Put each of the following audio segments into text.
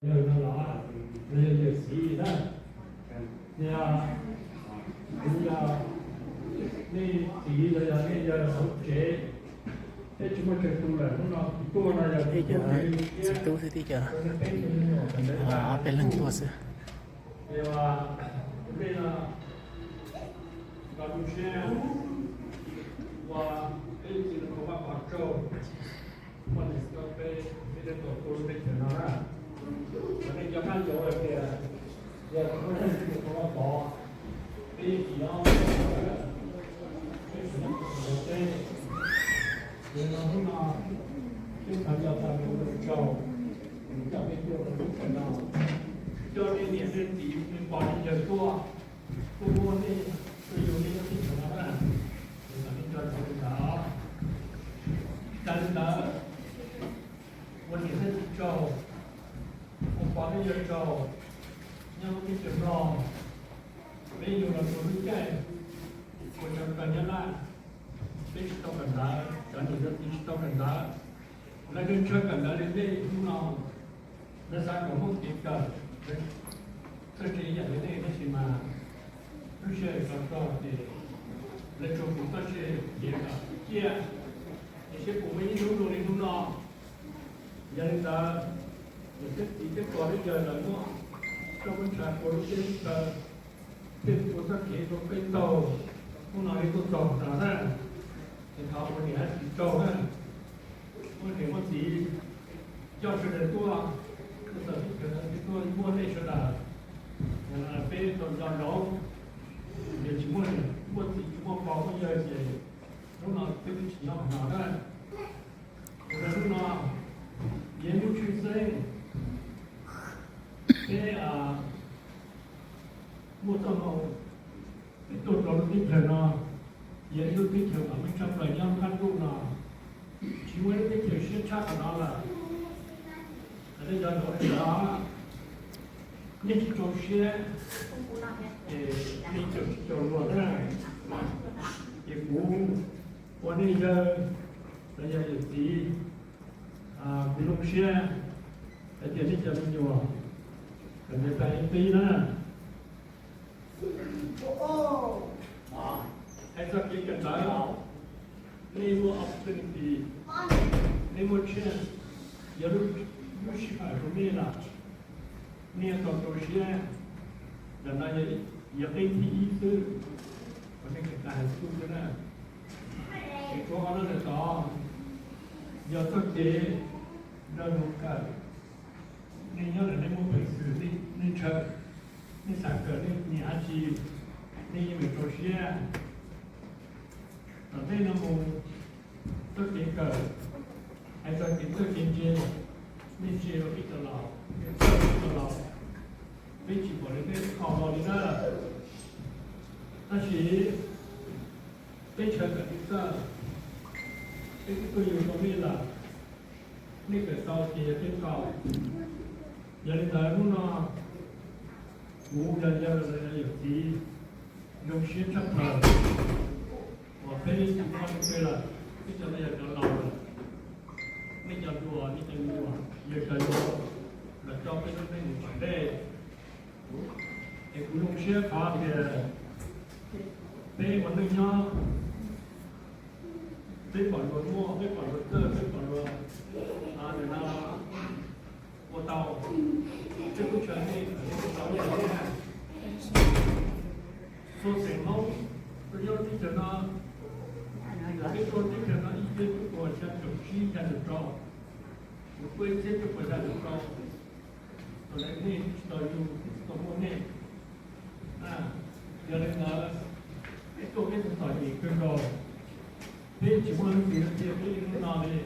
Yawg no los, los yog yawm txiv na, yog, yog nej txiv los yog nej yawg hauv tsev, peb tsis muaj chaw tu lawm, hnub no kuv tuaj no yog txiv tub xwb tij co, ob peb leeg tuaj xwb. Ces nej no, nrog tu siab ua peb txiv no vaj pov tsaug, muaj niam txiv peb, peb tej tau tuaj lub teb chaws no na. Kom nej cov qab yuav hais tias yog tsis muaj vaj pov, peb tsis nyob, peb tsis nyob teb, ces no hnub no peb thov coj tau tus tsaug, coj peb tuaj rau lub teb chaws no, coj nej niam nej txiv nej pog nej yawg tuaj, tuaj muab nej, tuaj yug nej lub teb chaws no na. Ces kom nej nco ntsoov li ntawd. Tag li ntawd, ua niam thiab txiv tsaug, ua pog thiab yawg tsaug, nyob lub teb chaws Nplog, peb yug los txog lub caij ua tsaug kawg Nyab Laj, peb tsis tau kawm ntawv, cov niam cov txiv tsis tau kawm ntawv, lawv ntshaw kawm ntawv li nej hnub no, lawv xav kom Hmoob kev kawm txawj ntse ib yam li nej, tab sis mas lub sij hawm tso txog ces lawv tsuas pum txoj sia kev kawm ciaj, ces seb puas muaj ib hnub zoo li hnub no. Yog li ntawd, niam thiab txiv thiab pog thiab yawg lawv muab txoj muab ntshaw ua lub siab lub chaw, thiaj ua txoj kev rau peb taug hnub no li tuaj txog no na. Ces thov ua niam thiab txiv tsaug na, muaj niam muaj txiv coj sawv daws tuaj, tuaj txog teb chaws no tuaj muaj nej sawv daws, peb tau nco ntsoov, yog tsis muaj niam muaj txiv tsis muaj pog muaj yawg ces hnub no peb twb tsis nyob qhov no na. Ua rau hnub no yog hnub tshwj xeeb, peb muaj txoj hmoo, peb tuaj rau lub teb chaws no, yog ib lub teb chaws uas muaj tshaj plaws nyob qab ntuj no, tsis muaj ib lub teb chaws siab tshaj qhov no lawm. Hais tej cov ntawd li ntawd, nej tsis rau siab, ces nej caum tsis caum luag na. Ces kuv ua nej yawg los yog yawm txiv, kuv zoo siab hais tias nej cov me nyuam kom ntev tas ib tib na. Hais txog kev kawm ntawv, nej muaj opportunity, nej muaj chance, yog lub sij hawm rau nej lawm, nej yuav tau rau siab. Ntawm no yog qeb thib ib xwb, uas nej kawm tas high school xwb na. Es tshuav qhov no lawm tod, yog txoj kev nrog luag kawm. Nej nyob lawm nej muaj peev xwm, nej ntshaw, nej xav kawm, nej nyiam dab tsi, nej yeej meem rau siab. Tom ntej no mus, txoj kev kawm, hais txog kev txawj kev ntse, nej ntse rau peb cov laus, peb txawj rau peb cov laus, peb tsis pom li peb qhov los li na. Tab sis peb ntshaw kawm tsis txawj, peb twb tuaj yug rau nej lawm, nej kawm tau ces yog peb tau. Yog li ntawd hnub no kuv yog yawg los yog yawm txiv zoo siab tshaj plaws uas peb tsis muaj leej twg lawm, peb cov no yog cov laus lawm, nej cov hluas, nej cov me nyuam, yawg cov hluas los coj peb lub neej mus tom ntej. Es kuv zoo siab qhov tias peb ua neej nyob, peb pom luag muaj, peb pom luag txawj, peb pom luag ua tau, peb kuj ntshaw nej kom nej ua tau ib yam thiab. Txhua xeem Hmoob tuaj nyob teb chaws no, peb tuaj teb chaws no ib txhiab cuaj puas xya caum tsib xya caum rau, kuv tuaj ib txhiab cuaj puas xya caum rau, thaum ntawd nej tsis tau yug, tsis tau muaj nej. Yog li ntawd, peb tuaj peb txom nyem kawg nkaus, peb tsis muaj leej twg thiab, peb li hnub no li,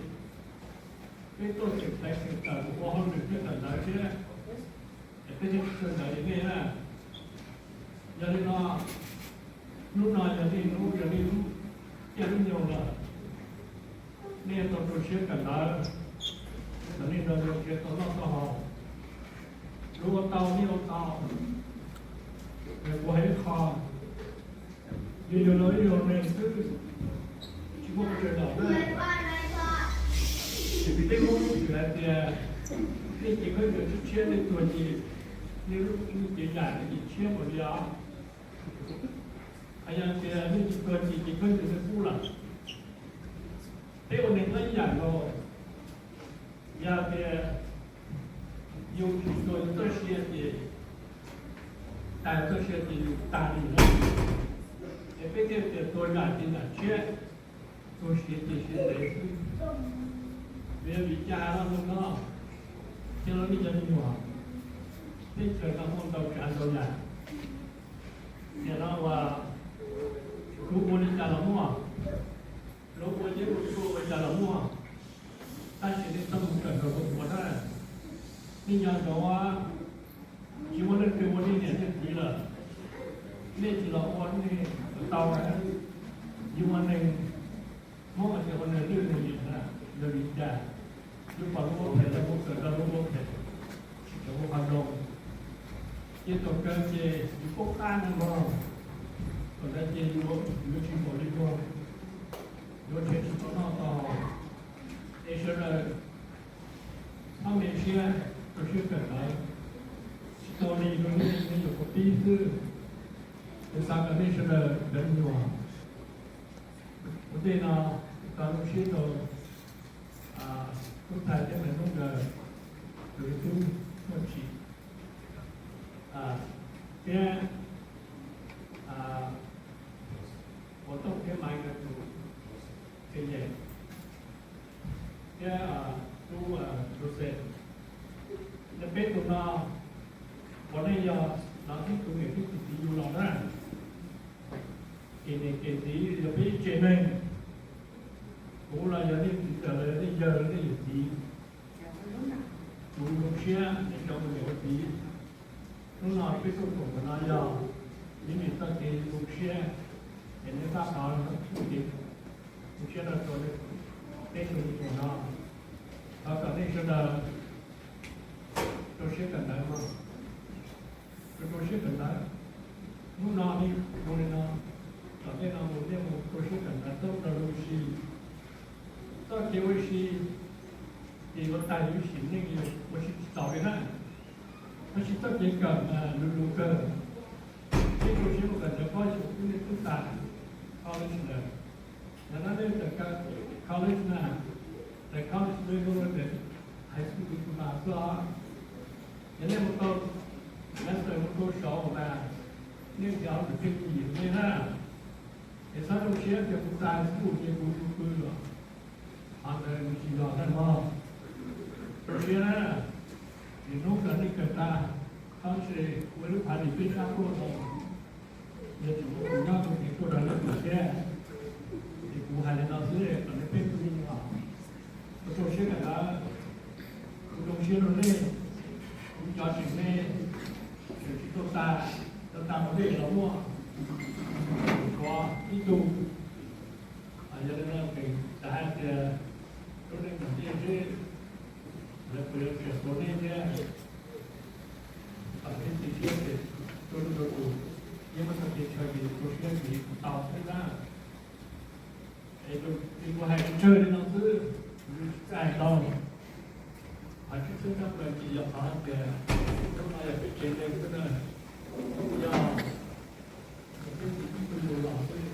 peb tuaj tseem hlais tseem tawm mus ua hauj lwm thiab kawm ntawv thiab, es peb thiaj tsis txawj ntawv li nej na. Yog li no, hnub no yog nej hnub, yog nej lub caij lub nyoog lawm, nej yuav tau rau siab kawm ntawv, kom nej nrog luag nrhiav tau noj tau haus. Luag ua tau nej ua tau. Yog kuv hais ib qho, yus yug los ib yug neeg xwb, tsis muaj pes tsawg lawm na. Ces vim peb Hmoob ib txwm hais tias, Ces khaub ncaws tshiab tshiab, nej tuag ces nej lub cev yam nej ces tshiab npaum li os. Hais yog tias nej tsis tuag ces ces khaub ncaws nej kub lawm. Peb ua neeg ib yam nkaus, yog tias yus tsis tuag yus txoj sia ces, tas txoj sia ces yus tag li na. Es peb thiaj tias tuag yam ces yam tshiab, tuag siav ces siav ntev xwb. Vim, vim li cas los no, cov, nej cov me nyuam, teb chaws no muaj ntau tsav ntau yam. Nim no uas kuv ua li cas los muaj, luag ua yeeb ua tshuaj ua cas los muaj, tab sis nej txhob mus kawm nkaus tus ua na. Nej nco ntsoov, tsis muaj leej twg ua nej niam nej txiv lawm, nej tsis los ua nej tau na. Yus ua neeg Hmoob hais tias ua neeg lwj neeg liam na, yog li cas yus pom lub ua phem los mus kawm rau lub ua phem, tsis tau ua qhov zoo. Ces thaum kawg ces yus poob qab no los, thaum ntawd ces yus yuav tsis npaum li luag, yuav tshem tsis tau noj tau haus. Es sawv daws txhob me siab, rau siab kawm ntawv, tsis tau li rau nej, nej yuav kua pib xwb. Kuv xav kom nej sawv daws cov me nyuam ua ntej no tau zoo siab rau tub ntxhais thiab me tub nkawd tus tub Muaj Tsim thiab ua tooj thiab Maiv nkawd tus txiv yawg thiab tub Rose. Peb tug no, uas nej yog los tib tus niam tib tus txiv yug los na, ces niam ces txiv yog peb ib tsev neeg. Kuv los yog nej txiv ntxawm los yog nej yawg los nej yawm txiv. Kuv zoo siab nej cov ua niam ua txiv. Hnub no peb tuaj koom ntawm no yog vim nej txoj kev zoo siab, es nej pab thov kev zoo siab no rau peb tug me nyuam no. Thov kom nej sawv daws rau siab kawm ntawv mog, rau rau siab kawm ntawv. Hnub no nej zoo li no, tom ntej no mus nej mus rau siab kawm ntawv tau rau zoo si. Txoj kev ua si ces yuav tag yuav sim neej ua si tsis txaus li na. Tab sis txoj kev kawm mas lus lus kawg. Peb rau siab mus kawm ntawv paub xyuas kub nej tub tas college lawm. Yog no nej tawm college na, tawm college level, tawm high school diploma xwb os. Yog nej mus tau master mus rau saud mas nej ntiav lub ntawm peb tus yim nej na. Es txhob zoo siab tias kuv tag xwb ces kuv tu pw los, qhov ntawd nws tsis yog na mog. Zoo siab na, vim hnub kawm nej kawm tag, txhob ntshe ua lub phav lim peb sab tuaj no, yog tseem muaj tus nyob tus nkees tuaj rau nej tus thiab. Ces kuv hais li no xwb kom nej peb tug me nyuam rau siab kawm ntawv. Kuv zoo siab rau nej, kuv cov tseem me, tseem tsis tuaj tag, tuaj tag ua dej los muaj, tshuav ib tug. Yog li no ces xav hais tias lub neej tom ntej seb lawv puas yuav txiav txim nej thiab. Kom nej txiav txim siab ces tuaj rau kuv, yeej muaj txoj kev chaw ces rau siab ces kuv tau xwb na. Es kuv hais tsawg li no xwb, kuv tsis hais ntau. Qhov tshwj xeeb tshaj plaws ces yog qhov hais tias hnub no yog peb tsev neeg xwb na, yog peb txiv peb tub yug los xwb.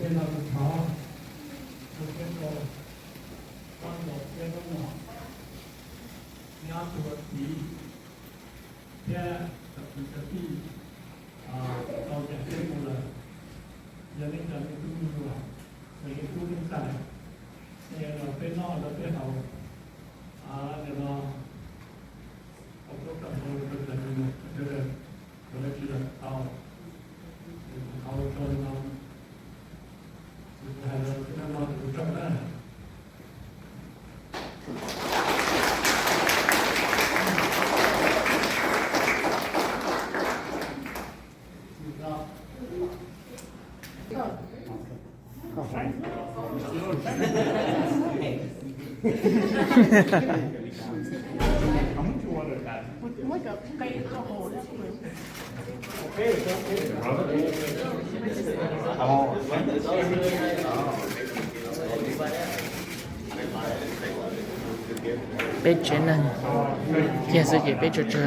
Tej no kuv thov rau siab rau Txob Ntxoo thiab Txob Nom, nej ob tug txiv thiab cov kwv cov tij tau cam siab mus lawm. Yog nej cov me tub me nyuam, yog nej tub nej ntxhais, nej los peb noj los peb haus, nim no ua koob tau rau cov me nyuam sawv daws, kom lawv tsis los tau, haus rau li no. Kuv hais los tsis tau no kuv tso na. Peb tsev neeg kiag xwb ces peb tsawg tsawg,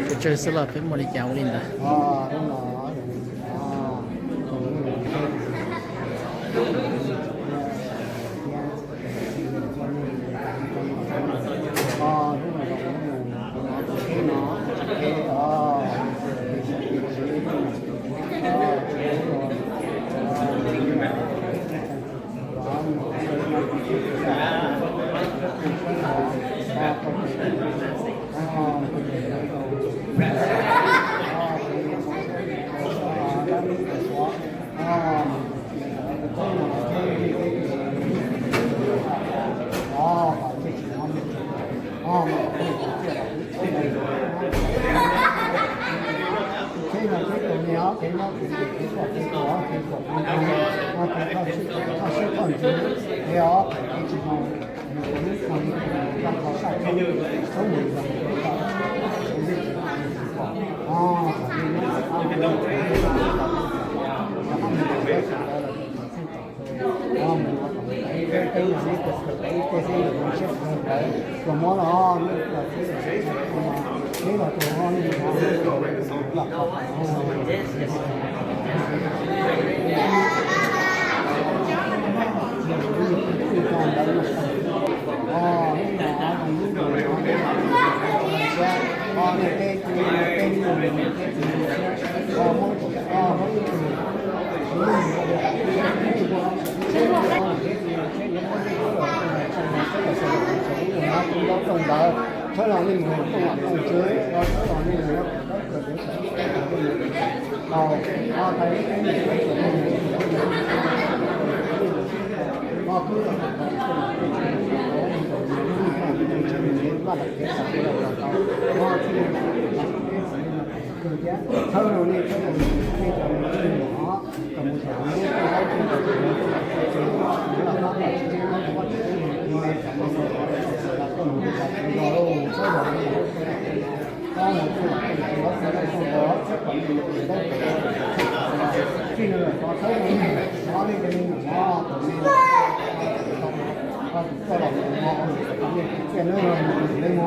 tsawg tsawg xwb los peb muaj li cas ua li ntawd. Tshawb los nej mus koom vam koom tsev, tshawb los nej mus koom vam koom tsev, tshawb los nej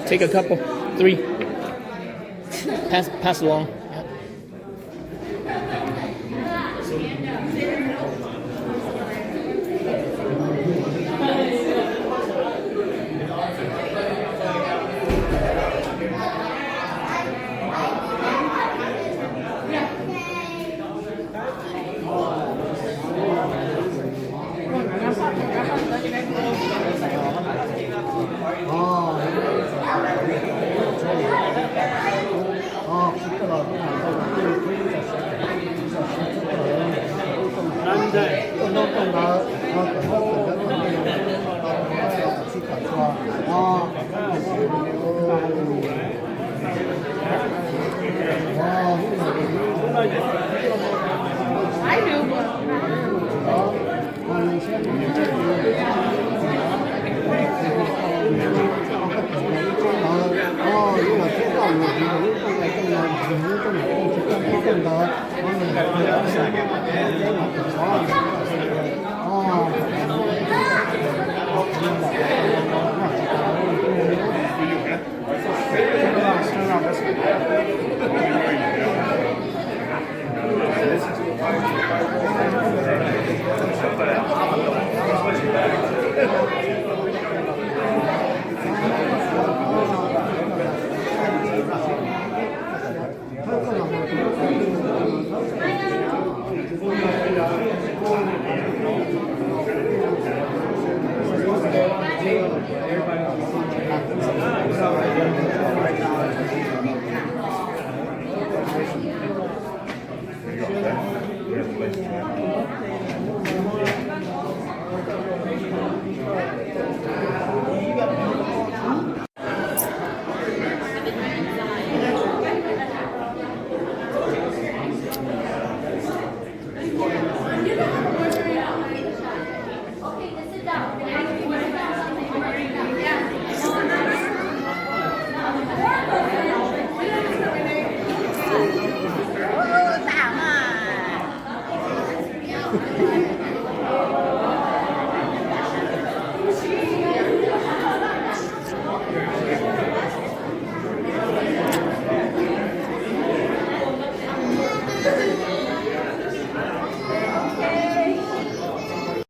Take a couple, three. Pass, pass along.